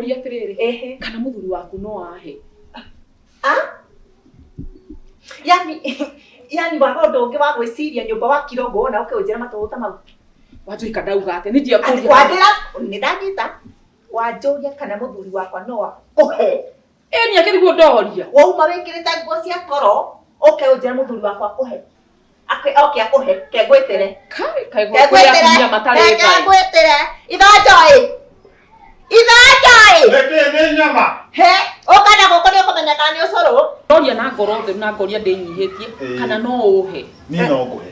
gũkũria atĩrĩrĩ, Ehe. kana mũthuri waku no ahe? Ah? Yani yani waga ũndũ ũngĩ wa gwĩciria nyũmba wa kirongo wona ũke ũnjĩre matũgũ ta mau. Wanjoika ndauga atĩ nĩ ndiakũria. Wandĩra nĩ ndanyita. Wanjũria kana mũthuri wakwa no akũhe. Ĩ nĩ akĩriguo ndoria. Wauma wĩkĩrĩte nguo cia toro ũke ũnjĩre mũthuri wakwa akũhe. Oke akũhe ke ngwĩtĩre. Kai kai gwĩ atumia matarĩ Ke tha. ngwĩtĩre. Ithanjoi. Ithanjoi. Nĩkĩ nĩ nyama? He, ũka na gũkũ nĩ ũkũmenya kana nĩ ũcũrũ. Ndoria na ngoro theru na ngoria ndĩnyihĩtie Ĩĩ. kana no ũhe. Niĩ no ngũhe.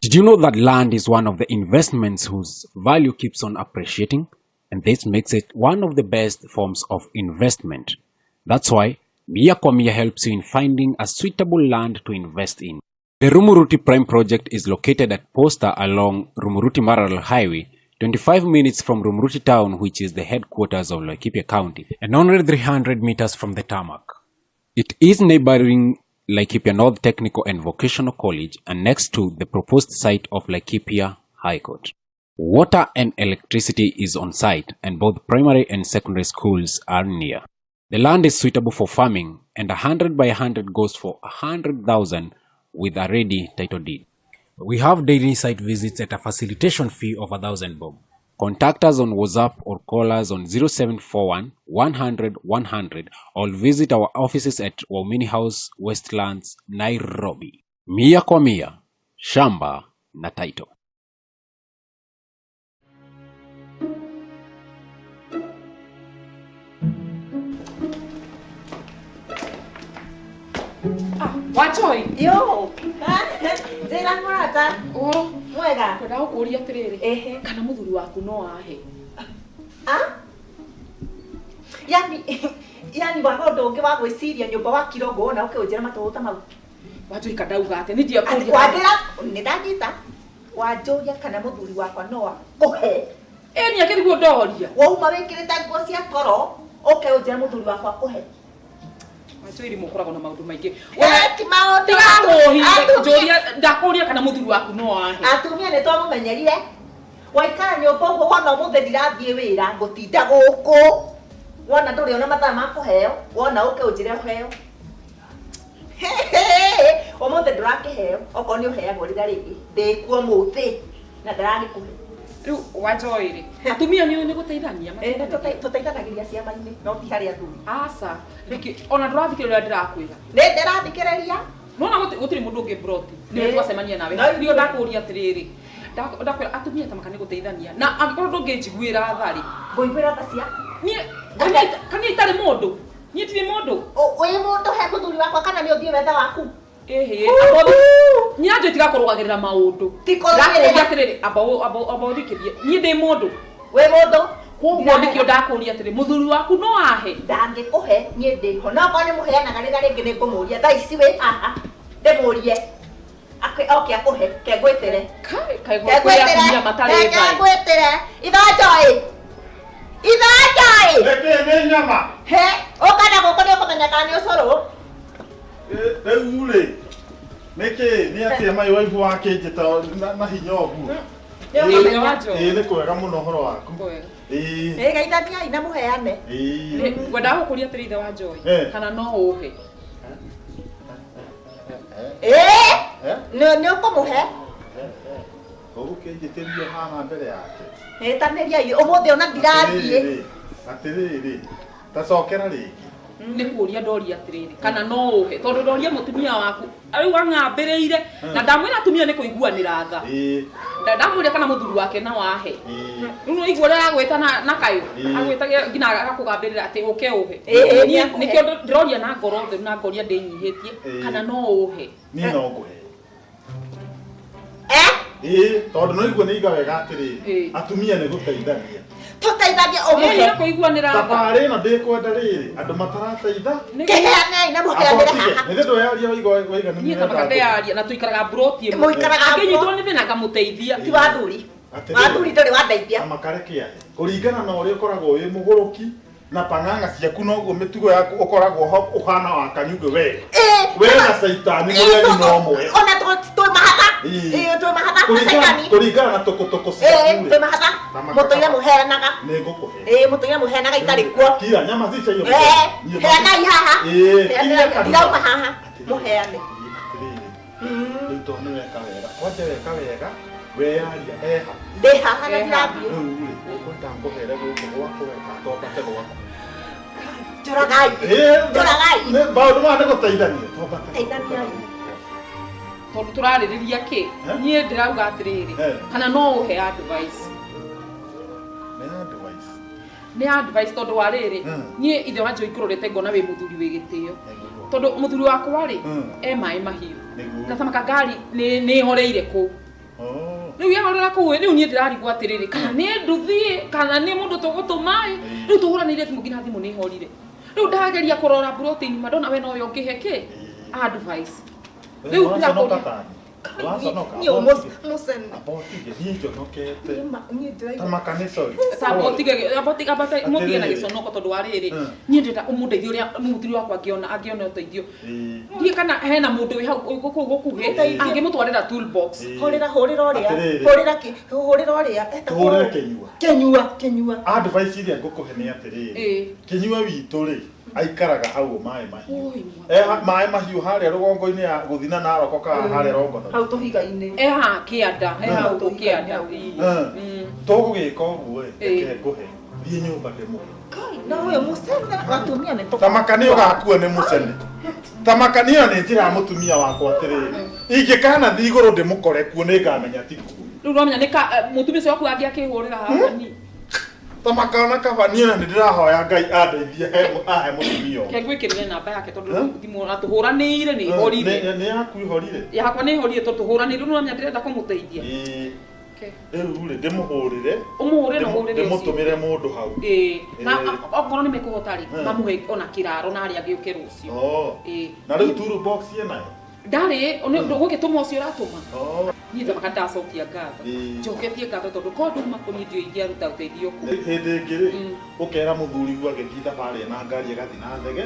Did you know that land is one of the investments whose value keeps on appreciating? And this makes it one of the best forms of investment. That's why Mia Kwa Mia helps you in finding a suitable land to invest in. The Rumuruti Prime project is located at Posta along Rumuruti Maralal Highway, 25 minutes from Rumuruti town, which is the headquarters of Laikipia County, and only 300 meters from the tarmac. It is neighboring Laikipia North Technical and Vocational College and next to the proposed site of Laikipia High Court. Water and electricity is on site and both primary and secondary schools are near. The land is suitable for farming and 100 by 100 goes for 100,000 with a ready title deed. We have daily site visits at a facilitation fee of 1,000 bob. Contact us on WhatsApp or call us on 0741 100 100 or visit our offices at Waumini House, Westlands, Nairobi. Mia kwa mia, shamba na title. Ah, Wanjoi. Yo. Njĩra mũrata. Ũhoro. Mwega. Ngwendaga gũkũria atĩrĩrĩ, Ehe. kana mũthuri waku no ahe? Ah? Yani yani waga ũndũ ũngĩ wa gwĩciria nyũmba wa kirongo wona ũke ũnjĩre matũgũ ta mau. Wanjoika ndauga atĩ nĩ ndiakũria. Wandĩra nĩ ndanyita. Wanjũria kana mũthuri wakwa no akũhe. Ĩ nĩ akĩriguo ndoria. Wauma wĩkĩrĩte nguo cia toro ũke ũnjĩre mũthuri wakwa akũhe. Wanjoiri mũkoragwo na maũndũ maingĩ. Eh, ti maũndũ. Tiga Atumia- njũria ndakũria kana mũthuri waku no ahe. Atumia nĩ twamũmenyerire. Waikara nyũmba ũguo wona ũmũthĩ ndirathiĩ wĩra ngũtinda gũkũ. Wona ndũrĩ ona mathaa ma kũheo, wona ũke ũnjĩre ũheo. Ũmũthĩ ndũrakĩheo, okorwo nĩ ũheagwo rĩrĩa rĩngĩ. Ndĩkuo mũthĩ na ndaragĩkũhe. Rĩu Wanjoi rĩ, atumia nĩ nĩ gũteithania Eh, nĩ mateithanagia. tũteithanagĩria ciama-inĩ no ti harĩ athuri. Aca, rĩngĩ ona ndũrathikĩrĩria ũrĩa ndĩrakwĩra. Nĩ ndĩrathikĩrĩria. Nona gũtirĩ mũndũ ũngĩ broti. Nĩwe Eh. twacemania nawe. No Nĩo ndakũria atĩrĩrĩ. Ndakwĩra atumia ta maka nĩ gũteithania. Na angĩkorwo ndũngĩnjiguĩra tha rĩ, Ngũiguĩra tha cia. niĩ kana itarĩ mũndũ. Niĩ ndirĩ mũndũ. Wĩ mũndũ he mũthuri wakwa kana nĩ ũthiĩ wethe waku? Ĩhĩ, niĩ anjũ tiga kũrũgagĩrĩra maũndũ. Ti kũrũgagĩrĩra. Ndakũria atĩrĩrĩ, amba amba ũthikĩrie. Niĩ ndĩ mũndũ. Wĩ mũndũ. Koguo nĩkĩo ndakũria atĩrĩ, mũthuri waku no ahe. Ndangĩkũhe niĩ ndĩho. No okorwo nĩ mũheanaga rĩrĩa rĩngĩ nĩ ngũmũria thaa ici wĩ haha ndĩmũrie. Oke akũhe ke ngwĩtĩre. Kai kai Ke gwĩ atumia matarĩ Ke tha. ngwĩtĩre. Ithanjoi. Ithanjoi. Nĩkĩ nĩ nyama? He, ũka na gũkũ nĩ ũkũmenya kana nĩ ũcũrũ. Rĩu rĩ, nĩkĩ nĩ atĩa mai waibu wakĩnjĩta na hinya ũguo? Nĩ Ĩĩ, ũkũmenya. Wanjoi. Ĩĩ nĩ kwega mũno ũhoro waku. Kwega. Ĩĩ. Ĩ geithaniai na mũheane. Ĩĩ. Ngwendaga gũkũria atĩrĩ ithe wa Joy, Eh. kana no ũhe. Ĩ, Eh? nĩ ũkũmũhe. Ũgũkĩnjĩtĩria haha mbere yake. Ĩtanĩriai ũmũthĩ ona ndirathiĩ. Atĩrĩrĩ, atĩrĩrĩ, ta cokera rĩngĩ. Nĩ kũria ndoria atĩrĩrĩ, kana no ũhe tondũ ndoria mũtumia waku rĩu ang'ambĩrĩire na ndamwĩra atumia nĩ kũiguanĩra tha. Ĩĩ. Ndamwĩra kana mũthuri wake no ahe. Ĩĩ. Rĩu nĩ waigua ũrĩa aragwĩta na kayũ Ĩĩ. agwĩtagia nginya agakũgambĩrĩra atĩ ũke ũhe. Ĩĩ, Niĩ nĩakũhe. nĩkĩo ndĩroria na ngoro theru na ngoria ndĩnyihĩtie Ĩĩ. kana no ũhe. Niĩ no ngũhe. Eh? Ĩĩ, tondũ no igue nĩ iga wega atĩrĩrĩ, Ĩĩ. atumia nĩ gũteithania. Tũteithanie Ĩĩ, ũmũhe. nĩ kũiguanĩra tha. Thabarĩ ĩno ndĩkwenda rĩrĩ, andũ matarateitha. Kĩheanei na mũheanĩre haha. Nĩ thĩ ndweyaria waiga waiga nĩ Niĩ ta mũrenda maka ndeyaria na tũikaraga mburoti ĩmwe. Mũikaraga Angĩnyitwo nĩ thĩna ngamũteithia. Ti wa athuri. Atĩrĩrĩ. Athuri ndũrĩ wandeithia. Na makareke ahe kũringana na ũrĩa ũkoragwo wĩ mũgũrũki na pang'ang'a ciaku noguo mĩtugo yaku ũkoragwo ho ũhana wa kanyugĩ we we na caitani mũrĩ a nyina ũmwe. Ona twĩ mahatha. Ĩĩ. Ĩĩ, twĩ mahatha na Kũringana- caitani. kũringana na tũkũtũkũ Ĩĩ, ciaku twĩ mahatha. Na makaka- Mũtũire mũheanaga. nĩ ngũkũhe. Ĩĩ, mũtũire mũheanaga itarĩ kuo. Kira nyama cicaio. Ĩĩ, heanai haha. Ĩĩ, Heanai, kiria kanua. ndirauma haha. Mũheane. Atĩrĩrĩ, rĩu tondũ nĩ weka wega kwanja weka wega weyaria eha. Ndĩ haha na Eha. ndirathiĩ. Rĩu rĩ ũkwenda ngũhere gũkũ gwaku weka twambate gwaku. Njũragai. Ĩĩ, Njũragai. maũndũ maya nĩ gũteithania twambate. Teithaniai. Tondũ tũrarĩrĩria kĩ Eh? niĩ ndĩrauga atĩrĩrĩ Eh. kana no ũhe advice. Nĩ advice. Nĩ advice tondũ wa rĩrĩ niĩ ithe wa Joy ngũrorete ngona wĩ mũthuri wĩ gĩtĩo Nĩguo. tondũ mũthuri wakwa rĩ e maĩ mahiũ Nĩguo. na tamaka ngari nĩ ĩhoreire kũu. Oh. Rĩu yahorera kũu rĩu niĩ ndĩrarigwo atĩrĩrĩ kana nĩ nduthi kana nĩ mũndũ tũgũtũma ĩ rĩu tũhũranĩire thimũ nginya thimũ nĩ ĩhorire rĩu ndageria kũrora mburoti-inĩ ma ndona we nowe ũngĩhe kĩ advice rĩu Waconoka ndĩrakũria tani. Waconoka. Niĩ mũcene. Amba ũtige, niĩ njonokete. Niĩ ndĩraigua. Ta maka nĩ sorry. Mũtige na Atĩrĩrĩ. gĩconoko tondũ wa rĩrĩ niĩ ndĩrenda ũmũndeithie ũrĩa mũthuri wakwa angĩona ũteithio Ĩĩ. ndiĩ kana hena mũndũ wĩ hau kũu gũkuhĩ Ĩĩ. angĩmũtwarĩra toolbox. Ĩĩ. Hũrĩra hũrĩra ũrĩa. Atĩrĩrĩ. Hũrĩra kĩ hũrĩra ũrĩa. Etagwo Tũhũrĩre Kĩnyua. Kĩnyua, Kĩnyua. Advice ĩrĩa ngũkũhe nĩ atĩrĩrĩ. Ĩĩ. Kĩnyua witũ rĩ aikaraga hau maĩ mahiũ. Oi, mwathani. E maĩ mahiũ harĩa rũgongo-inĩ ya gũthiĩ na Naroko kana harĩa Rongono. Hau tũhiga-inĩ. E haha kĩanda, e hau kĩanda. Tũgũgĩka ũguo rĩ, Ĩĩ. reke ngũhe. Thiĩ nyũmba ndĩmũhe. Kai, na ũyũ mũcene atumia nĩ Tamaka nĩ ũgakua nĩ mũcene. Tamaka nĩ nĩ njĩra ya mũtumia wakwa atĩrĩrĩ. Ingĩkana thiĩ igũrũ ndĩmũkore kuo nĩ ngamenya ti kuo. Rĩu ũramenya nĩ ka mũtumia ũcio waku angĩakĩhũrĩra haha ni Tamaka ona kaba niĩ ona nĩ ndĩrahoya Ngai andeithie he ahe mũtumia ũyũ. ke ngwĩkĩrĩre namba yake tondũ Eh? thimũ ona tũhũranĩire nĩ ĩhorire. Nĩ yaku ihorire. Yakwa nĩ ĩhorire tondũ tũhũranĩire rĩu ũramenya ndĩrenda kũmũteithia. Ĩĩ. Ke. Rĩu rĩ ndĩmũhũrĩre. Ũmũhũrĩre na ũhũrĩre ũcio. Ndĩmũtũmĩre mũndũ hau. Ĩĩ. Na Ĩĩ. okorwo nĩ mekũhota rĩ Eh. mamũhe ona kĩraro na harĩa angĩũke rũciũ. Oh. Ĩĩ. Na rĩu toolbox ĩnayo. Ndarĩ gũgĩtũma ũcio ũratũma. Oh. Niĩ tamaka ndacokia ngatho. Ĩĩ. Njoketie ngatho tondũ korwo nduma kũ niĩ ndiũĩ ingĩaruta ũteithio kũ. Hĩndĩ ĩngĩ rĩ Mm. ũkera mũthuri agĩthiĩ thabarĩ na ngari agathiĩ na thege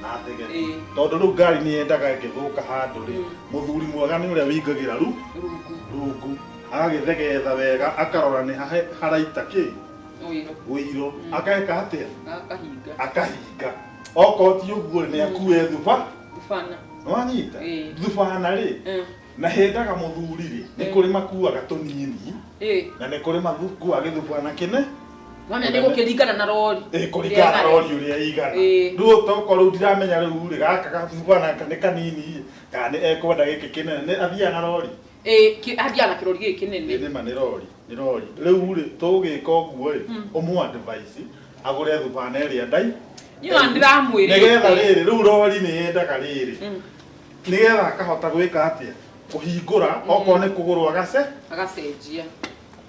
na thege Ĩĩ. tondũ rĩu ngari nĩ yendaga ĩngĩthũka handũ rĩ Mm. mũthuri mwega nĩ ũrĩa wĩingagĩra ru Rungu. rungu agagĩthegetha wega akarora nĩ haraita kĩ Ũiro. wĩiro akeka atĩa Akahinga. akahinga okorwo ti ũguo rĩ nĩ akue thuba Thubana. nĩwanyita Ĩĩ. thubana rĩ na hendaga mũthuri rĩ nĩ Mm. kũrĩ makuaga tũnini Ĩĩ. na nĩ kũrĩ makuaga gĩthubana kĩne Wamenya nĩ gũkĩringana na rori. Ĩĩ, kũringana na rori ũrĩa ĩigana. Ĩĩ. Rĩu tokorwo rĩu ndiramenya rĩu rĩ gaka gathubana nĩ kanini kana nĩ ekwenda gĩkĩ kĩnene nĩ athiaga na rori. Ĩĩ, athiaga na kĩrori gĩkĩ kĩnene. Ĩĩ nĩma nĩ rori, nĩ rori. Rĩu rĩ tũgĩka ũguo rĩ ũmũ advice agũre thubana ĩrĩa ndai. Niĩ ona ndĩramwĩrĩte. Nĩgetha rĩrĩ rĩu rori nĩ yendaga rĩrĩ. Nĩgetha akahota gwĩka atĩa? Kũhingũra okorwo nĩ kũgũrũ agace Agacenjia.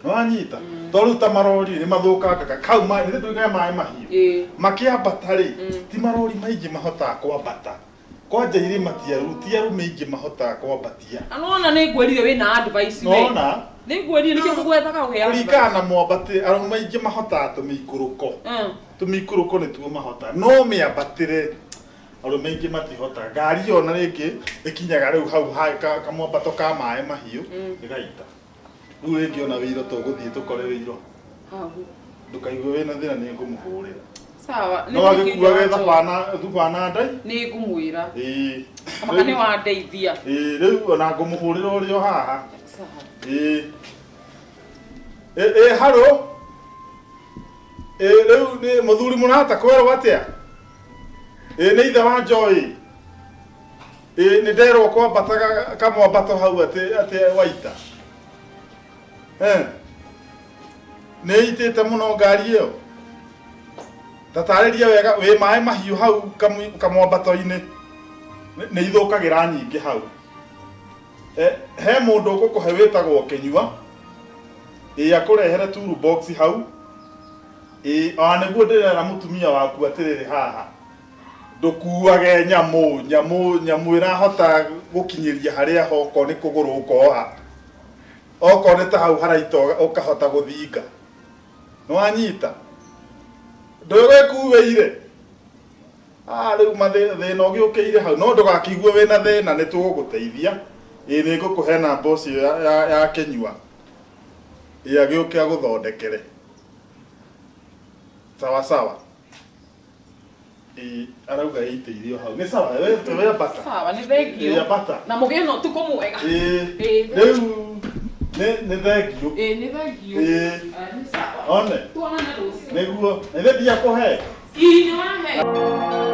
nĩwanyita tondũ rĩu ta marori nĩ mathũkangaga kau maĩ nĩ tuge maĩ mahiũ Ĩĩ. makĩambata rĩ ti marori maingĩ mahotaga kwambata kwanja irĩma ti arũme aingĩ mahotaga kwambatia. Na nĩwona nĩ ngwĩrire wĩna advice we. Nona Nĩ ngwĩrire nĩkĩo ngũgwethaga ũhe advice. kũringana na mwambatĩre arũme aingĩ mahotaga tũmĩikũrũko. Tũmĩikũrũko nĩtuo mahotaga no mĩambatĩre arũme aingĩ matihotaga. Ngari ĩyo na rĩngĩ ĩkinyaga rĩu hau kamwambato ka maĩ mahiũ ĩgaita. Rĩu rĩngĩ ona wĩiro tũgũthiĩ tũkore wĩiro. Hau. Ndũkaigue wĩna thĩna nĩ ngũmũhũrĩra. Sawa. No agĩkuage thubana ndai. Nĩ ngũmwĩra. Ĩĩ. Kamaka nĩ wandeithia. Ĩĩ rĩu ona ngũmũhũrĩra ũrĩ o haha. Sawa. Ĩĩ. Ĩĩ harũ. Ĩĩ rĩu nĩ mũthuri mũrahota kwerwo atĩa? Ĩĩ nĩ ithe wa Joy. Ĩĩ nĩ nderwo kwambata kamwambato hau atĩ waita. Nĩ ĩitĩte mũno ngari ĩyo. Tatarĩria wega wĩ maĩ mahiũ hau kamwambato-inĩ. Nĩ ithũkagĩra nyingĩ hau. He mũndũ ũgũkũhe wĩtagwo Kĩnyua. Ĩĩ akũrehere toolbox hau. Ĩĩ ona nĩguo ndĩrera mũtumia waku atĩrĩrĩ haha. Ndũkuage nyamũ nyamũ ĩrahota gũkinyĩria harĩa hokorwo nĩ kũgũrũ ũkoha. Okorwo nĩ ta hau haraita ũkahota gũthinga. Nĩ wanyita? Ndũgĩkuĩire? Ah, rĩu thĩna ũgĩũkĩire hau no ndũgakĩigue wĩna thĩna nĩ tũgũgũteithia. Ĩĩ nĩ ngũkũhe namba ũcio ya kĩnyua. Ĩĩ agĩũke agũthondekere. Sawa sawa. Ĩĩ arauga ĩitĩire o hau. Nĩ sawa, we ambata. Sawa, nĩ thengiũ. Ĩĩ ambata. Na mũgĩe na ũtukũ mwega. Ĩĩ. Ĩĩ. Rĩu nĩ thengiũ. Ĩĩ nĩ thengiũ. Ĩĩ. Nĩ sawa. One. Tuonane rũciũ. Nĩguo. Na ithe ndiakũhe. Ĩĩ nĩ wahe.